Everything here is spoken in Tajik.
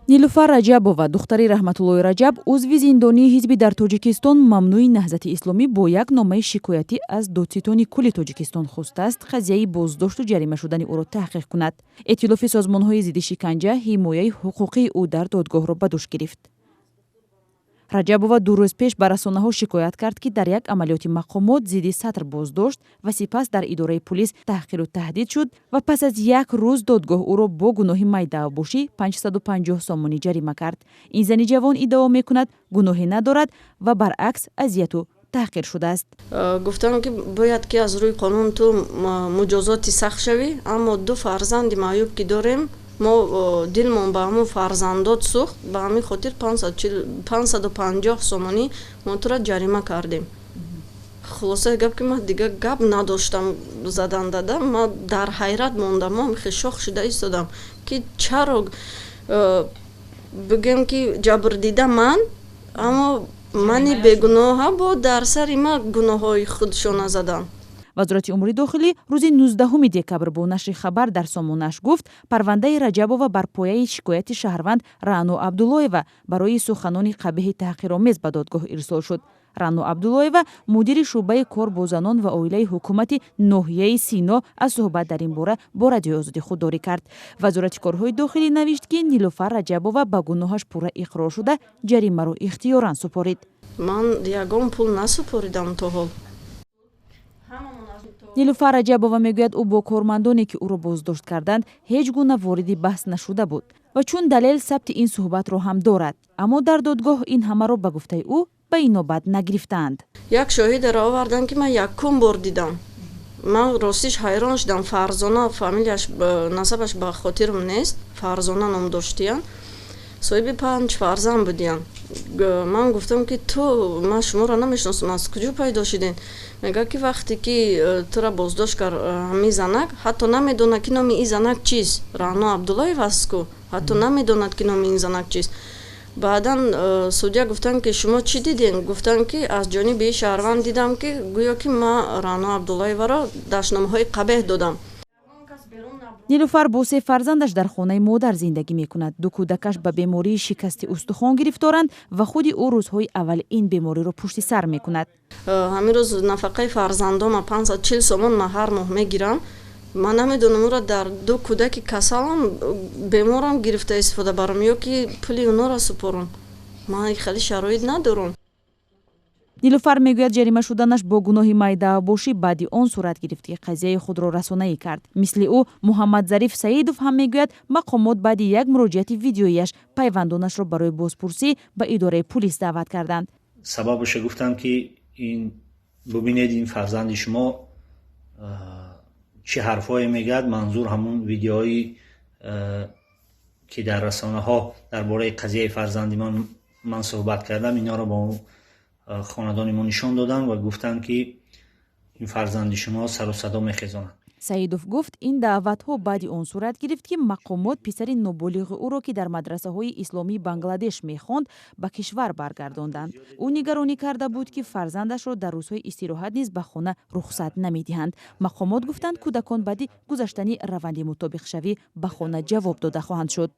Нилуфар Раҷабова, духтари Раҳматуллои Раҷаб, узви зиндонии ҳизби дар Тоҷикистон мамнӯи Наҳзати Исломӣ, бо як номаи шикоятӣ аз Додситони кулли Тоҷикистон хостааст, қазияи боздошту ҷарима шудани ӯро таҳқиқ кунад. Эътилофи созмонҳои зидди шиканҷа ҳимояи ҳуқуқии ӯ дар додгоҳро ба дӯш гирифт. Раҷабова 2 рӯз пеш ба расонаҳо шикоят кард, ки дар як амалиёти мақомот зидди сатр боздошт ва сипас дар идораи пулис таҳқиру таҳдид шуд ва пас аз як рӯз додгоҳ ӯро бо гуноҳи майдаавбошӣ 550 сомонӣ ҷарима кард. Ин зани ҷавон иддао мекунад, гуноҳе надорад ва баръакс азияту таҳқир шудааст. Гуфтам, ки бояд ки аз рӯи қонун ту муҷозоти сахт шавӣ, аммо ду фарзанди маъюб ки дорем мо, дилмон ба ҳамон фарзандот сӯхт, ба ҳамин хотир 550 сомонӣ мо тура ҷарима кардем. Хулосаи гап, ки ман дигар гап надоштам задан дада. Ман дар ҳайрат мондам, мо шок шуда истодам, ки чаро, бигӯем, ки ҷабрдида ман, аммо мани бегуноҳа бо дар сари ман гуноҳҳои худшона задан. Вазорати умури дохилӣ рӯзи 19 декабр бо нашри хабар дар сомонааш гуфт, парвандаи Раҷабова бар пояи шикояти шаҳрванд Раъно Абдуллоева барои суханони қабеҳи таҳқиромез ба додгоҳ ирсол шуд. Раъно Абдуллоева, мудири шӯъбаи кор бо занон ва оилаи ҳукумати ноҳияи Сино, аз суҳбат дар ин бора бо Радиои Озодӣ худдорӣ кард. Вазорати корҳои дохилӣ навишт, ки Нилуфар Раҷабова ба гуноҳаш пурра иқрор шуда, ҷаримаро ихтиёран супорид. Ман ягон пул насупоридам то ҳол. Нилуфар Раҷабова мегӯяд, ӯ бо кормандоне, ки ӯро боздошт карданд, ҳеҷ гуна вориди баҳс нашуда буд ва чун далел сабти ин суҳбатро ҳам дорад, аммо дар додгоҳ ин ҳамаро, ба гуфтаи ӯ, ба инобат нагирифтаанд. Як шоҳидеро оварданд, ки ман якум бор дидам. Ман ростиш ҳайрон шудам. Фарзона фамилияш, насабаш ба хотирам нест, Фарзона ном доштиян, соҳиби панҷ фарзанд будиян. Ман гуфтам, ки ту, ман шуморо намешиносам, аз куҷо пайдо шуден? Мегӯяд, ки вақте ки тура боздошт кард ҳамин занак, ҳатто намедонад, ки номи ин занак чист. Раъно Абдуллоева аст ку, ҳатто намедонад, ки номи ин занак чист. Баъдан судя гуфтанд, ки шумо чӣ дидем? Гуфтанд, ки аз ҷониби ин шаҳрванд дидам, ки гӯё ки ман Раъно Абдуллоеваро дашномҳои қабеҳ додам. Нилуфар бо се фарзандаш дар хонаи модар зиндагӣ мекунад. Ду кӯдакаш ба бемории шикасти устухон гирифторанд ва худи ӯ рӯзҳои аввали ин бемориро пушти сар мекунад. Ҳамин рӯз нафақаи фарзандома 540 сомон ман ҳар моҳ мегирам. Ман намедонам, ӯро дар ду кӯдаки касалам, беморам гирифта истифода барам ё ки пули онҳоро супорам. Ман хеле шароит надорам. Нилуфар мегӯяд, ҷарима шуданаш бо гуноҳи майдаабошӣ баъди он сурат гирифт, ки қазияи худро расонаӣ кард. Мисли ӯ Муҳаммадзариф Саидов ҳам мегӯяд, мақомот баъди як муроҷиати видеояш пайвандонашро барои бозпурсӣ ба идораи пулис даъват карданд. Сабабаша гуфтам, ки ин бубинед, ин фарзанди шумо чӣ ҳарфҳое мегӯяд. Манзур ҳамун видеои, ки дар расонаҳо дар бораи қазияи фарзанди ман суҳбат кардам, инҳоро бо хонадони мо нишон доданд ва гуфтанд, ки ин фарзанди шумо сару садо мехезонад. Саидов гуфт, ин даъватҳо баъди он сурат гирифт, ки мақомот писари ноболиғи ӯро, ки дар мадрасаҳои исломии Бангладеш мехонд, ба кишвар баргардонданд. Ӯ нигаронӣ карда буд, ки фарзандашро дар рӯзҳои истироҳат низ ба хона рухсат намедиҳанд. Мақомот гуфтанд, кӯдакон баъди гузаштани раванди мутобиқшавӣ ба хона ҷавоб дода хоҳанд шуд.